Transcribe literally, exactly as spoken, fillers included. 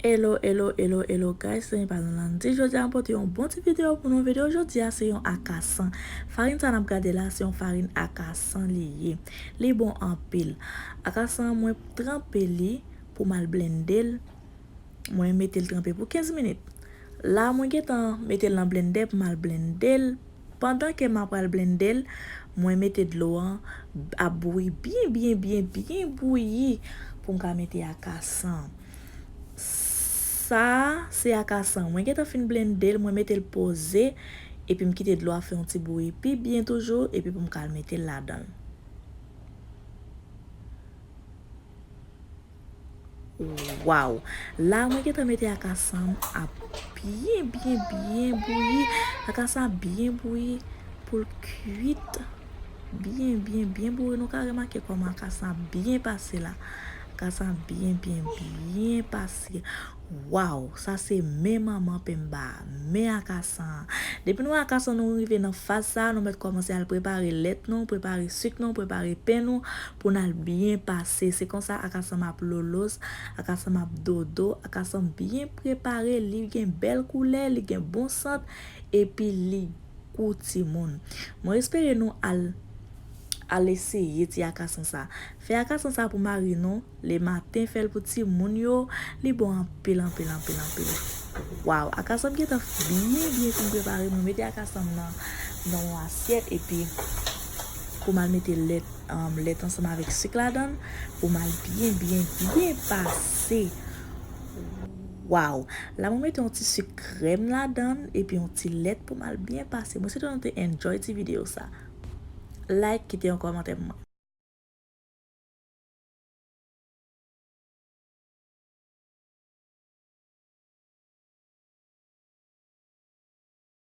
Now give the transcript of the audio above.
Hello, hello, hello, hello guys, se Epa Landy. Jodi a m pote yon bon ti videyo pou nou. Videyo jodi a se yon akasan. Farin sa n ap gade la se yon farin akasan li ye. Li bon anpil. Akasan an mwen tranpe li pou m al blende l. Mwen mete l tranpe pou kenz minit. La mwen gentan mete l nan blendè pou m al blende l. Pandan ke m ap al blende l, mwen mete dlo an ap bouyi byen, byen, byen, byen bouyi pou m ka mete akasan. Sa se akasan. Mwen gentan fin blende l, mwen mete l poze, epi m kite dlo a fè yon ti bouyi pi byen toujou, epi pou m ka al mete l ladan l. Waw! La mwen gentan mete akasan m ap byen, byen, byen bouyi. Akasan ap byen bouyi pou l kwit. Byen, byen, byen bouyi. Nou ka remake kòman akasan ap byen pase la. Akasan ap byen, byen, byen pase. Waw, sa se men manman pen m ba, men akasan an. Depi nou wè akasan nou rive nan faz sa, nou mèt kòmanse al prepare lèt nou, prepare sik nou, prepare pen nou pou n al byen pase. Se konsa akasan m ap lolos, akasan m ap dodo, akasan m byen prepare, li gen bèl koulè, li gen bon sant, epi li gou timoun. Mwen espere nou al al eseye ti akasan sa. Fè akasan sa pou mari nou lematen, fè l pou timoun yo, li bon anpil, anpil, anpil, anpil. Waw, akasan m gentan byen, byen fin prepare. Mwen mete akasan m nan, nan yon asyèt epi pou m al mete lèt, um, lèt ansanm avèk sik ladan l pou m al byen, byen, byen pase. Waw, la mwen mete yon ti sik krèm ladan l epi yon ti lèt pou m al byen pase. Mwen swete nou te enjoy ti videyo sa. Like, kite yon kòmantè pou mwen.